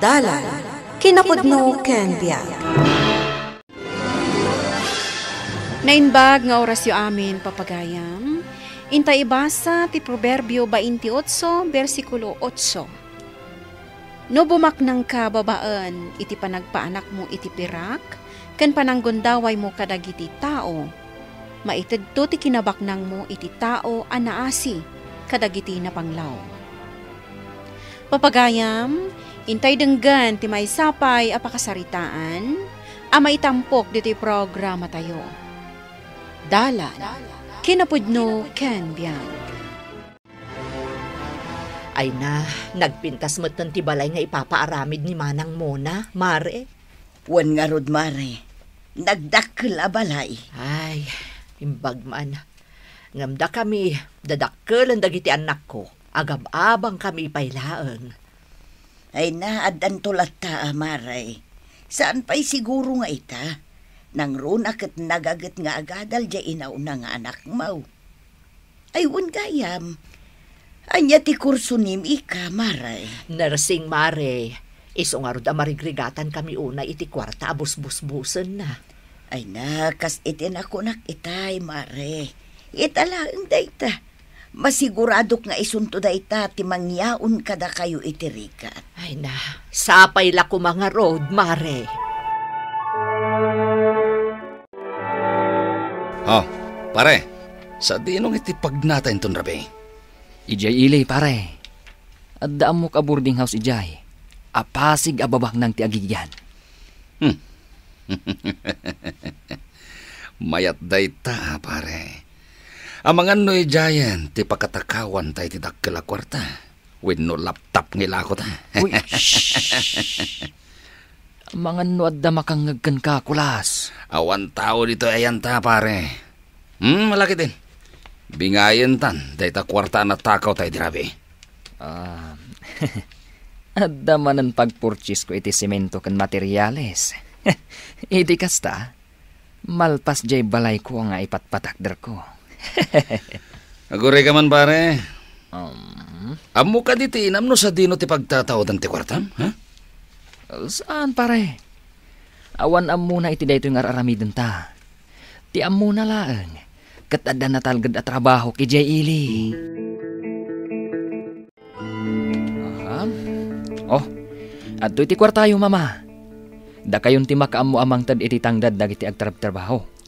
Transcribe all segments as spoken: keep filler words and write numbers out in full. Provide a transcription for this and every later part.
Dalan, kinapudno ken biag. Naimbag nga orasyo amin, papagayam. Inta ibasa ti Proverbio twenty-eight, bersikulo otso. No bumaknangka babaen iti panagpaanakmo iti pirak ken pananggundawaymo kadagiti tao, maitedto ti kinabaknangmo iti tao a naasi kadagiti napanglaw. Papagayam, intay denggen ti maysa pay a pakasaritaan a maitampok ditoy programatayo. Dalan, kinapudno ken biag. Ay na, nagpintas metten ti balay nga ipapaaramid ni Manang Mona, Mare. Wen ngarud, Mare, nagdakkel a balay. Ay, imbag man. Ngem dakami, dadakkelen dagiti annakko, agab-abangkami pay laeng. Ay na, addanto latta a, Mare. Saan pay siguro nga ita. Nangruna ket nagaget nga agadal diay inauna nga anakmo. Ay, wen gayam. Ania ti kurso ni Mika, Mare? Nursing, Mare. Isu ngarud a marigrigatankami unay iti kuarta a busbusbusenna. Ay na, kas iti nakunak itay, Mare. Ita laeng dayta. Masiguradok nga isunto dayta ti mangyaon kadakayo iti rigat. Ay na, sapay la koma ngarud, Mare. Oh, pare, sadino nga iti pagnata inton rabii? Idiay ili, pare. Adda ammok a boarding house idiay. Apasig a babaknang ti agigian. Hmm. Mayat dayta, pare. Amangan no idiayen ti pakatakawanta iti dakkel a kuarta wenno laptop nga ilakota. Uy, shh! Amangan no adda makangngeg kenka, Kulas. Awan tao ditoy ayanta, pare. Hmm, malakiten. Bingayentan dayta kuarta a natakawta idi rabii. Ah, adda manen pagpurchase ko iti semento ken materiales. Idi kasta, malpas diay balayko nga ipatpatakderko. Agurayka man, pare. Um. Ammo kadi ti inam no sadino ti pagtataodan ti kuartam, ha? Saan, pare? Awan ammona iti daytoy nga ar-aramidenta. Ti ammona laeng, ket adda natalged a trabaho idiay ili. Aha. Oh, adtoy ti kuartayo, Mama. Dakayon ti makaammo a mangted iti tangdad dagiti agtrabtrabaho.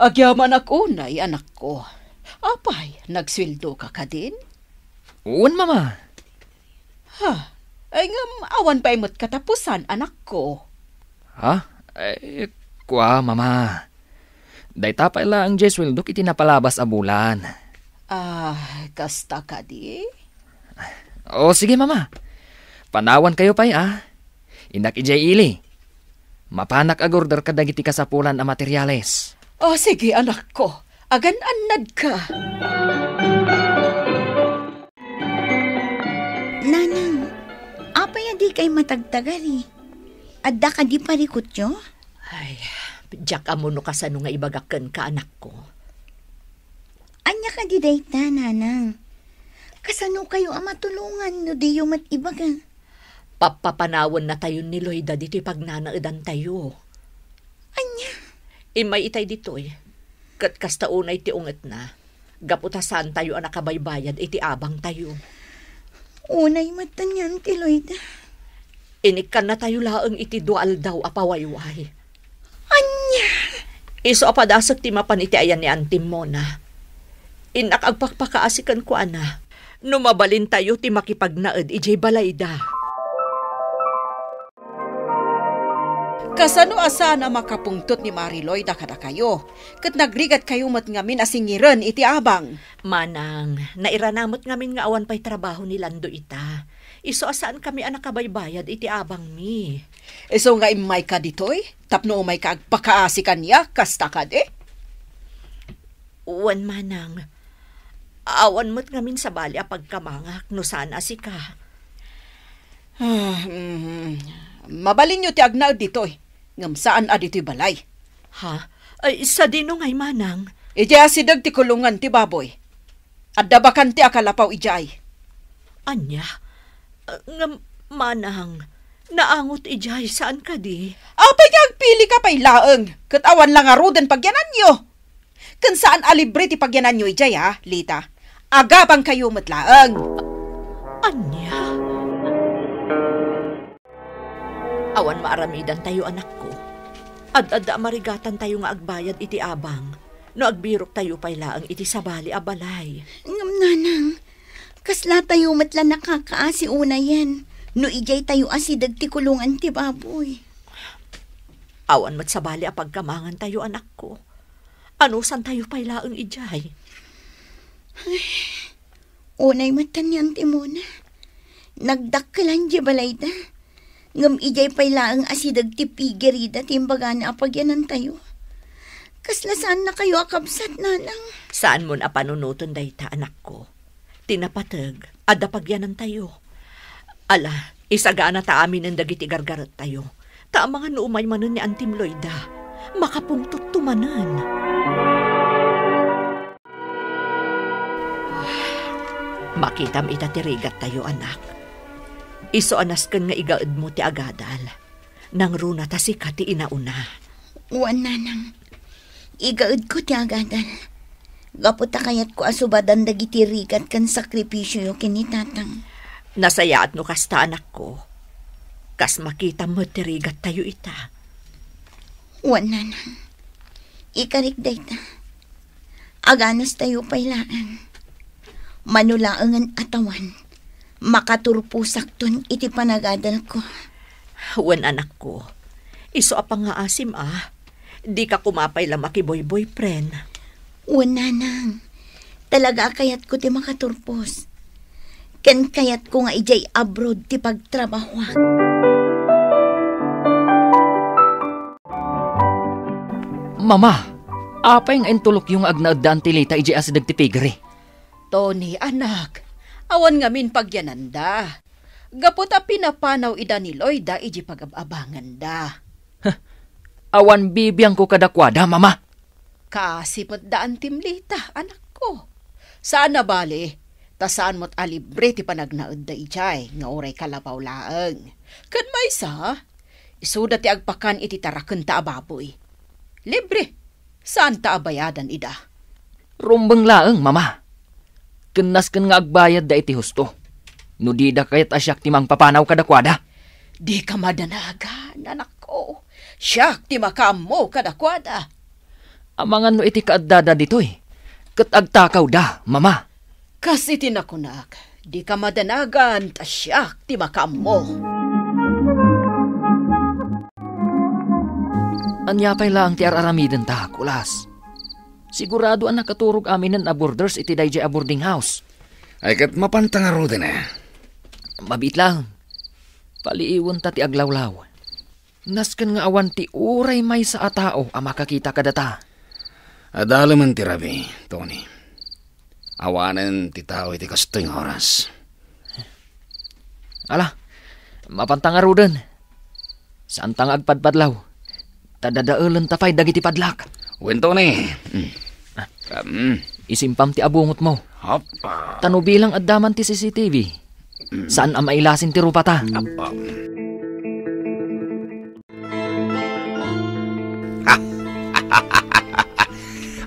Agyamanak unay, anakko. Apay, nagsueldoka kadin? Wen, Mama. Ha? Ay, ngem awan pay met katapusan, anakko. Ha? Ay, kua, Mama. Dayta pay laeng diay sueldok iti napalabas a bulan. Ah, kasta kadi? O, sige, Mama. Panawankayo pay, a. Innak idiay ili. Mapanak agurder kadagiti kasapulan a materiales. O, sige, anakko. Agan-annadka. Nanang, apay a dikay matagtagari? Adda kadi parikutyo? Ay, diak ammo no kasano nga ibagak kenka, anakko. Ania kadi dayta, Nanang? Kasanokayo a matulongan no diyo met ibaga? Pappapanawennatayon ni Loida ditoy pagnanaedantayo. Ania? Immay itay ditoy, ket kasta unay ti ungetna, gapu ta saantayo a nakabaybayad iti abangtayo. Unay met anian ti Loida. Inikkannatayo laeng iti dua aldaw a pawayway. Ania? Isu a padasek ti mapan iti ayan ni Antim Mona. Innak agpakpakaasi kenkuana no mabalintayo ti makipagnaed idiay balayda. Kasano a saan a makapungtot ni Mari Loida kadakayo, ket nagrigatkayo met ngamin a singiren iti abang? Manang, nairana met ngamin nga awan pay trabaho ni Lando ita. Isu a saankami a nakabaybayad iti abangmi. Isu nga immayka ditoy tapno umayka agpakaasi kaniak, kasta kadi? Wen, Manang. Awan met ngamin sabali a pagkamangak no saan a sika. Ah, mm, mabalinyo ti agnaed ditoy, ngem saan a ditoy balay. Ha? Ay, sadino ngay, Manang? Idiay asideg ti kulongan ti baboy. Adda bakante a kalapaw idiay. Ania? Ah, ngem, Manang, naangot idiay, saan kadi? Apay nga agpilika pay laeng, ket awan la ngaruden pagyananyo? Ken saan a libre ti pagyananyo idiay, a, Lita? Agabangkayo met laeng. Ania? Awan maaramidantayo, anakko. Ad-adda a marigatantayo nga agbayad iti abang no agbiroktayo pay laeng iti sabali a balay. Ngem, nanang, kaslatayo met la nakakaasi unayen no idiay tayo asideg ti kulongan ti baboy. Awan met sabali a pagkamangantayo, anakko. Anusantayo pay laeng idiay? Ay, unay met ni Auntie Mona. Nagdakkelan di balayda. Ngem idiay pay laeng asideg ti pigirida ti imbagana a pagyanantayo. Kasla saannakayo a kabsat, nanang. Saanmon a panunoten dayta, anakko. Ti napateg, adda pagyanantayo. Ala, isaganata aminen dagiti gargarettayo. Ta amangan no umay manen ni Auntie Loida, makapungtotto manen. Makitam ita ti rigattayo, anak. Isu a nasken nga igaedmo ti agadal. Nangruna ta sika ti inauna. Wen, nanang. Igaedko ti agadal. Gapu ta kayatko a subadan dagiti rigat ken sakripisioyo ken ni tatang. Nasayaat no kasta, anakko. Kas makitam met ti rigattayo ita. Wen, nanang. Ikarik dayta. Aganustayo pay laeng. Mano laengen a tawan, makaturposakton iti panagadalko. Wen, anakko, isu a pangngaasim a, dika koma pay la makiboy-boyfriend. Wen, nanang, talaga a kayatko ti makaturpos. Ken kayatko nga idiay abroad ti pagtrabahoak. Mama, apay nga intulokyo nga agnaeddaan ti Lita idiay asideg ti piggery? Tony, anak, awan ngamin pagyananda. Gapu ta pinapanaw ida ni Loida idiay pagab-abanganda. Huh, awan bibiangko kadakuada, Mama. Kaasi met da Antim Lita, anakko. Saan a bali, ta saan met a libre ti panagnaedda idiay nga uray kalapaw laeng. Ken maysa, isuda ti agpakan iti tarakenta a baboy. Libre, saanta a bayadan ida. Rumbeng laeng, Mama. Ken nasken nga agbayadda iti husto. No dida kayat a siak ti mangpapanaw kadakuada. Dika madanagan, anakko. Siak ti makaammo kadakuada. Amangan no iti kaaddada ditoy, ket agtakawda, Mama. Kas iti nakunak, dika madanagan ta siak ti makaammo. Ania pay laeng ti ar-aramidenta, kulas? Sigurado a nakaturog aminen a boarders iti daydiay a boarding house. Ay, ket mapanta ngaruden, eh. Mabiit laeng. Paliiwenta ti aglawlaw. Nasken nga awan ti uray maysa a tao a makakita kadata. Adalemen ti rabii, Tony. Awanen ti tao iti kastoy nga oras. Ala, mapanta ngaruden. Saanta nga agpadpadlaw. Ta dadaelenta pay dagiti padlak. Wen, Tony. Mm. Ah. Kam. Isimpam ti abungotmo. Hop. Ta no bilang adda man ti C C T V, mm, saan a mailasin ti rupata. Hop, hop.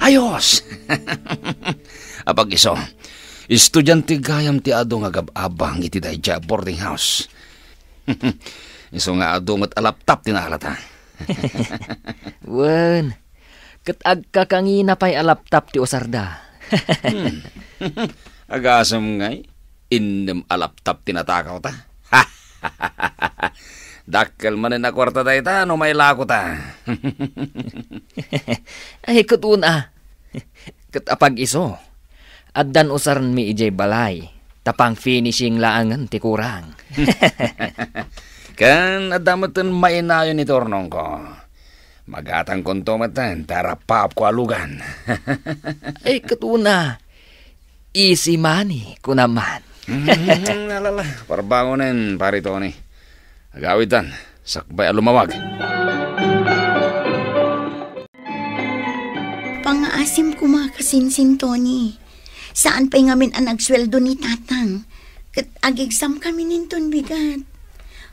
Ayos! Apag-iso, estudiante gayam ti adu nga agab-abang iti daydiay a boarding house. Isu nga adu met a laptop ti naalata. Wen, ket agkakangina pay a laptop ti usarda. Hmm. Agasem ngay, innem a laptop ti natakawta. Dakkel manen a kuarta dayta no mailakota. Ay, ket una. Ket apag-iso, addan usarenmi idiay balay, ta pang-finishing laengen ti kurang. Ken adda metten mainayon iti urnongko. Magatangkonto metten ta rappaapko a lugan. Ay, ket una, easy money, kunam man. Hmm, alala, parbangonen, Pari Tony. Agawidtan, sakbay a lumawag. Pangaasim koma, kasinsin Tony. Saan pay ngamin a nagsueldo ni Tatang. Ket ag-exam kami ninton bigat.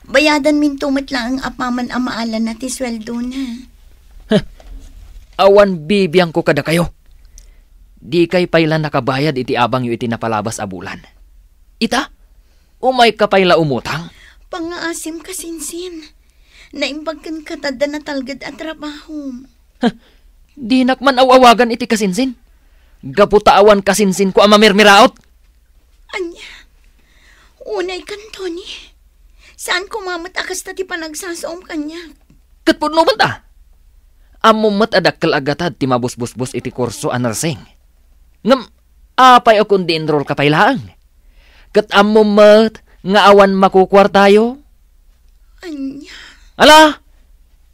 Bayadanminto met laeng apaman a maalana ti sueldona. Awan bibiangko kadakayo. Dikay pay la nakabayad iti abangyo iti napalabas a bulan. Ita, umayka pay la umutang? Pangngaasim, kasinsin. Naimbag kenka ta adda natalged a trabahom. Huh, dinak man aw-awagan iti kasinsin. Gapu ta awan kasinsinko a mamirmiraot. Ania? Unay kan, Tony. Saan koma met a kasta ti panagsasaom kaniak? Ket pudno met a. Ammom met a dakkel a gatad ti mabusbusbos iti kurso a nursing. Ngem apay a kundi enrollka pay laeng? Ket ammom met nga awan makukuartayo? Ania? Ala,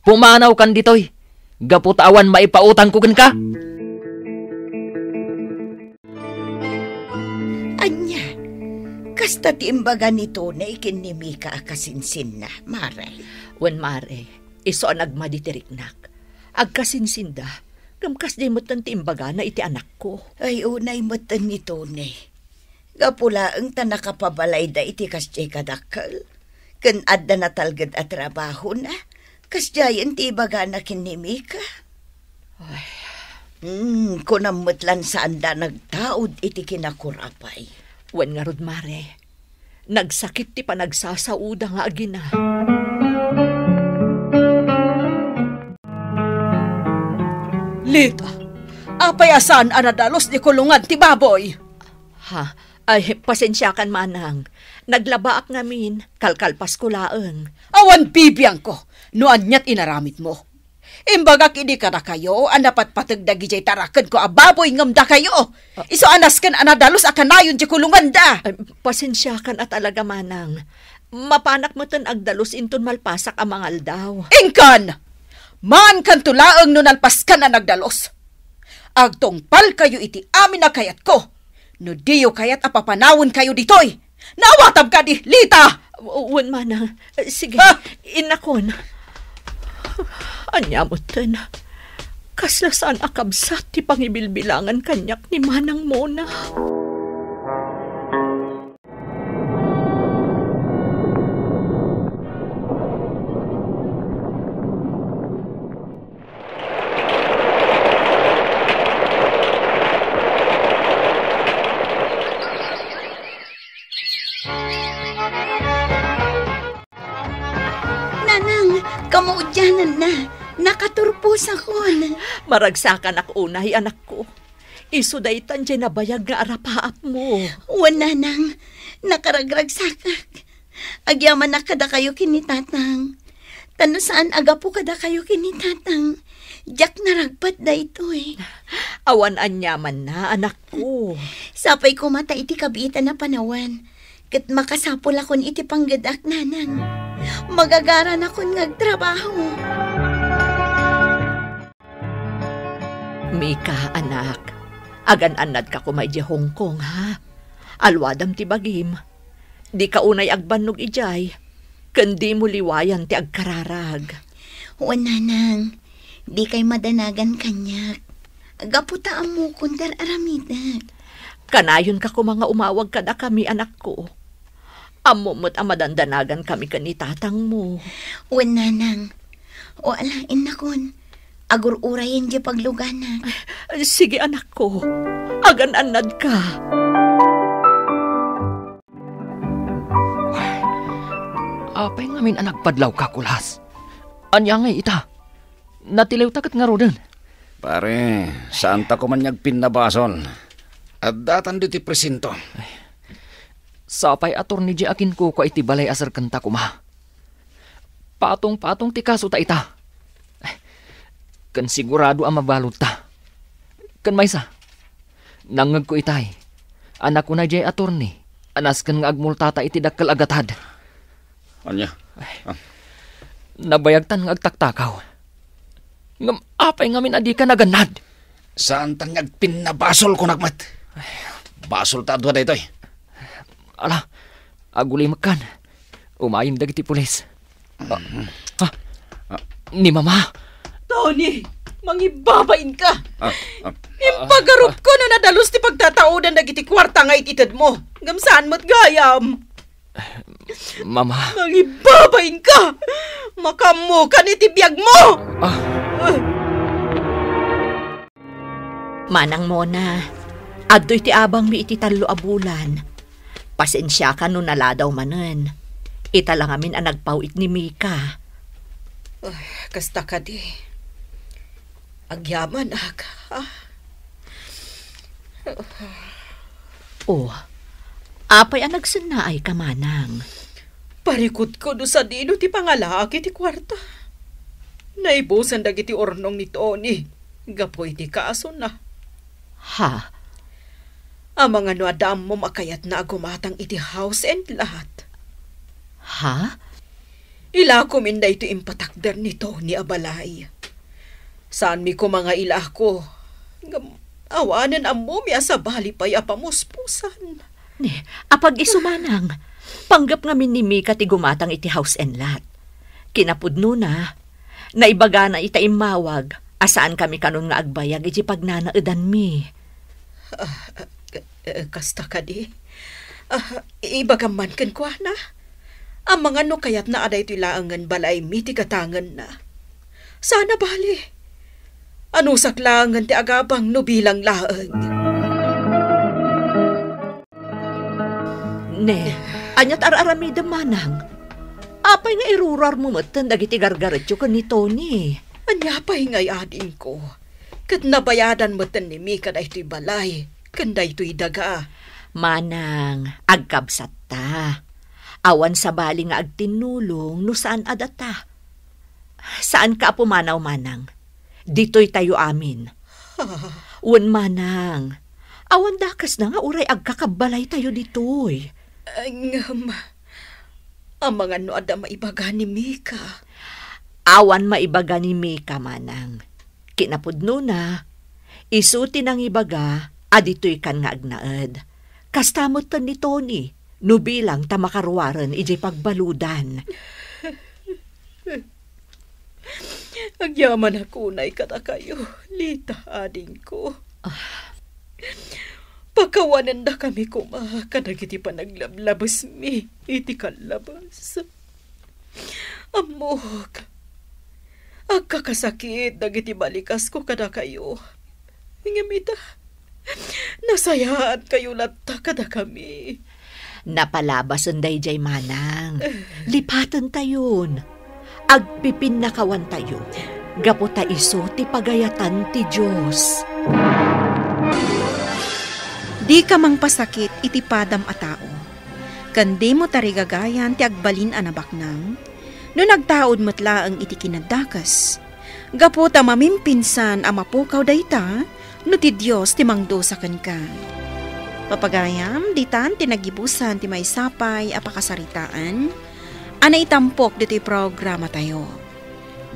pumanawkan ditoy, gapu ta awan maipautangko kenka. Ania? Kasta ti imbaga ni Tony ken ni Mika a kasinsinna, Mare? Wen, Mare, isu a nagmadi ti riknak. Agkasinsinda, ngem kasdiay metten ti imbagana iti anakko. Ay, unay metten ni Tony. Gapu laeng ta nakapabalayda iti kasdiay kadakkel, ken adda natalged a trabahona, kasdiayen ti ibagana ken ni Mika. Ay. Hmm, kunam met lan saanda nagtaud iti kinakur-apay. Wen ngarud, Mare, nagsakit ti panagsasaoda nga agina. Lita, apay a saan a nadalus ti kulungan ti baboy? Ha? Ay, pasensiakan, Manang. Naglabaak ngamin, kalkalpasko laeng. Awan bibiangko no aniat inaramidmo. Imbagak idi kadakayo a napatpateg dagidiay tarakedko a baboy ngem dakayo. Ah. Isu a nasken a nadalus a kanayon ti kulonganda. Ay, pasensiakan a talaga, Manang. Mapanak metten agdalus inton malpasak a mangaldaw. Inkan! Maankanto laeng no nalpaskan a nagdalus. Agtungpalkayo iti amin a kayatko. No diyo kayat a papanawenkayo ditoy, naawatam kadi, Lita! W-, wen, Manang. Sige, ah! Innakon. Ania metten? Kasla saan a kabsat ti pangibilbilangan kaniak ni Manang Mona. Nanang, kamaudiananna. Nakaturposakon. Maragsakanak unay, anakko. Isu daytan diay nabayag nga arapaapmo. Wen, Nanang, nakaragragsakak. Agyamanak kadakayo ken ni Tatang. Ta no saan a gapu kadakayo ken ni Tatang, diak naragpat daytoy. Awan aniamanna, anakko. Sapay koma ta iti kabiitan a panawen, ket makasapulakon iti panggedak, Nanang. Magagaranakon nga agtrabaho. Mika, anak, agan-annadka koma idiay Hong Kong, ha? Aluadam ti bagim. Dika unay agbannog idiay, ken dimo liwayan ti agkararag. Wen, Nanang, dikay madanagan kaniak. Gapu ta ammokon ti ar-aramidek. Kanayonka koma nga umawag kadakami, anakko. Ammom met a madandanagankami ken ni tatangmo. Wen, Nanang. O ala, innakon. Agur-urayen diay pagluganak. Sige, anakko. Agan-annadka. Apay ngamin a nagpadlawka, Kulas? Ania ngay ita? Natiliwta ket ngaruden. Pare, saanta koma nga agpinnabasol. Addatan ditoy presinto. Sapay, attorney, diay akinkukua iti balay a serkenta koma. Patong-patong ti kasota ita. Ken sigurado a mabaludta. Ken maysa, nangngegko itay a nakuna diay attorney a nasken nga agmultata iti dakkel a gatad. Ania? Ay, ah. Nabayagtan nga agtaktakaw. Ngem apay ngamin a dika nagannad? Saantan nga agpinnabasol, kunak met. Basol ta adua daytoy. Ala, agulimekkan. Umayem dagiti pulis. Ah, ah, ni Mama. Tony, mangibabainka. Ah, ah. Impagarupko no nadalus ti pagtataodan dagiti kuarta nga ititedmo. Ngem saan met gayam. Mama. Nangibabain ka! Makaammokan iti biag mo! Ah. Manang Mona, adtoy ti abangmi iti tallo a bulan. Pasensiaka no naladaw manen. Ita la ngamin a nagpaw-it ni Mika. Ay, kasta kadi. Agyamanak, ha? Oh, apay a nagsennaay ka, Manang? Parikutko no sadino ti pangalaak iti kuarta. Naibusan dagiti urnong ni Tony gapu iti kasona. Ha? Amangan no adda ammom a kayatna a gumatang iti house and lot. Ha? Ilakom in daytoy impatakder ni Tony a balay. Saanmi koma nga ilako. Ngem awanen ammomi a sabali pay a pamuspusan. Ne, apag-isu, Manang. Panggep ngamin ni Mika ti gumatang iti house and lot. Kinapudnona, naibagana ita immawag a saankami kanon nga agbayag iti pagnanaedanmi. Ah, ah, eh, kasta kadi? Ah, ibagam man kenkuana. Amangan no kayatna a daytoy laengen balaymi ti gatangenna. Saan a bali. Anusak laengen ti agabang no bilang laeng. Ne, ania ti ar-aramidem, Manang? Apay nga irurarmo metten dagiti gargaretyo ken ni Tony? Ania pay ngay, adingko? Ket nabayadan metten ni Mika daytoy balay ken daytoy daga. Manang, agkabsatta. Awan sabali nga agtinnulong no saan a data. Saanka a pumanaw, Manang. Ditoy tayo amin. Wen, Manang, awan dakesna nga uray agkakabbalay tayo ditoy. Ay, ngem, amangan no adda maibaga ni Mika. Awan maibaga ni Mika, Manang. Kinapudnona, isu ti nangibaga a ditoykan nga agnaed. Kasta metten ni Tony, no bilang ta makaruaren idiay pagbaludan. Agyamanak unay kadakayo, Lita, adingko. Ah. Pakawanendakami koma kadagiti panaglablabesmi iti kallabas. Ammok, agkakasakit dagiti balikasko kadakayo. Ngem ita, nasayaatkayo latta kadakami. Napalabasen daydiay, Manang. Lipatentayon. Agpipinnakawantayo gapu ta isu ti pagayatan ti Dios. Dika mangpasakit iti padam a tao, ken dimo tarigagayan ti agbalin a nabaknang, no nagtaud met laeng iti kinaddakes. Gapu ta mamimpinsan a mapukaw dayta, no ti Dios ti mangdusa kenka. Papagayam, ditan ti nagibusan ti maysa pay a pakasaritaan a naitampok ditoy programatayo.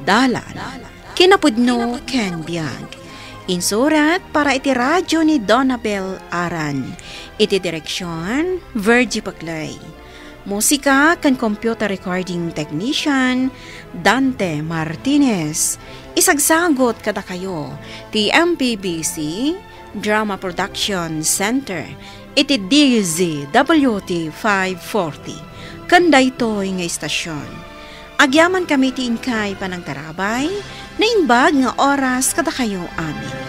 Dalan, kinapudno ken biag. Insurat para iti radio ni Donabel Aran. Iti direksyon, Virgie Paclay. Musika ken computer recording technician, Dante Martinez. Isagsagut kadakayo ti M P B C Drama Production Center iti D Z W T five forty. Ken daytoy nga istasyon, agyamankami ti inkay panangtarabay, naimbag nga oras kadakayo amin.